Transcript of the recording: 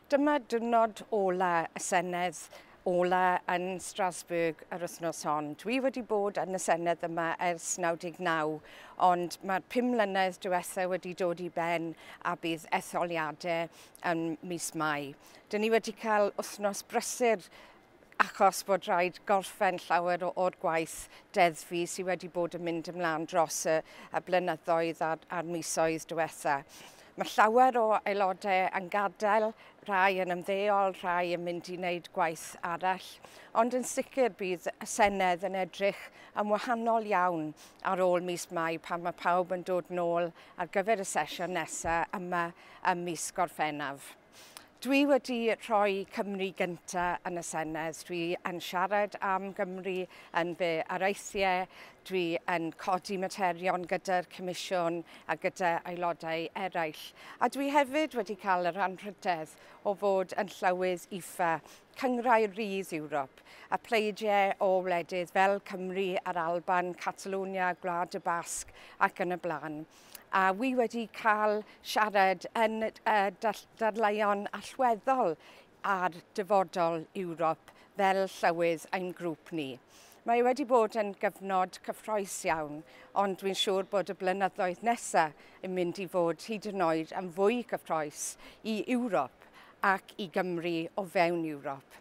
Dyma diwrnod ola y Senedd ola yn Strasbourg yr wythnos hon. Dwi wedi bod yn y Senedd yma ers 99, ond mae'r 5 mlynedd diwetha wedi dod i ben a bydd etholiadau yn mis Mai. Dyn ni wedi cael wythnos brysur achos bod rhaid gorffen llawer o'r gwaith deddfu sydd wedi bod yn mynd ymlaen dros y blynyddoedd a'r misoedd diwetha. Mae llawer o aelodau yn gadael, rhai yn ymddeol, rhai yn mynd i wneud gwaith arall, ond yn sicr bydd y Senedd yn edrych yn wahanol iawn ar ôl mis Mai pan mae pawb yn dod nôl ar gyfer y sesiwn nesaf yma ym mis Gorffennaf. Dwi wedi rhoi Cymru gynta yn y Senedd. Dwi yn siarad am Gymru yn fy areithiau, dwi yn codi materion gyda'r Comisiwn a gyda aelodau eraill. A dwi hefyd wedi cael yr anrhydedd o fod yn llywydd IFA, Cynghrair Rydd Ewrop, a pleidiau o wledydd fel Cymru a'r Alban, Catalonia, Gwlad y Basg ac yn y blaen. A wi wedi cael siarad yn dadleuon allweddol ar dyfodol Ewrop fel llywydd ein grŵp ni. Mae wedi bod yn gyfnod cyffrous iawn, ond dwi'n siŵr bod y blynyddoedd nesaf yn mynd i fod hyd yn oed yn fwy cyffrous i Ewrop ac i Gymru o fewn Ewrop.